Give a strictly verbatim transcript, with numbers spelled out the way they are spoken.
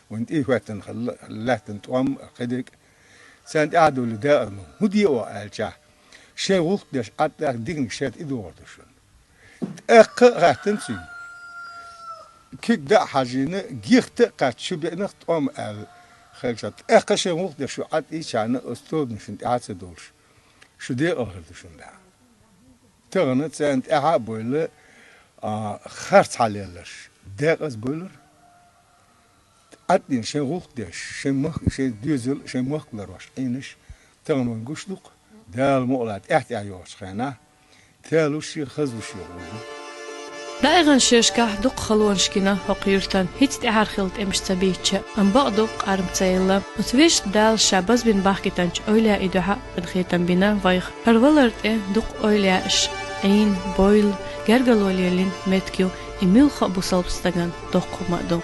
Вайн тӀехӀоьттина хилла лаьттан тӀом, кхидерг. Царна тӀаьхьа довлий декъаза ма, хӀун де оха аьлча, шайн гӀуллакх деш Ӏад тӀаккха диканиг шаьрта и догӀур ду шуна. ТӀаккха а хаьттина цуьнга. Куьг дӀа а хьажийна, гихта а кхаьчча, шу беънах тӀом аьлла хилча, тӀаккха шайн гӀуллакх деш шу Ӏад ийчарна, оцу тобанашна тӀаьхьа ца довлуш, шу декъала хир ду шуна баьхна. Тахана царна тӀаьхьа а бовла, а, харц хьалелларш декъаза бовлура. Ӏад ийна шайн гӀуллакх деш, шайн мах-, шайн доьзал, шайн мохк ларъеш Ӏийнарш тахана вайна гуш ду-кх, Дала мукъалахь тӀаьхь-тӀаьхьа йогӀучу хенахь, талуш я, хазлуш я хӀума ду. ДӀаайханчу шерашкахь дукха халонаш гина хӀокху юьртана, хӀинца тӀаьхьара хилла тӀемаш ца бийцича а, амма бакъду, къарма ца елла. Оцу везачу Дала Ша базбина бахкийтинчу эвлаяийн дуьхьа къинхетам бина вайх. ХӀара валар тӀе дукха эвлаяаш Ӏийна, бовла, гергарло лелийна меттиг ю, и муьлхха а бусалба стагана доккха хӀума а ду.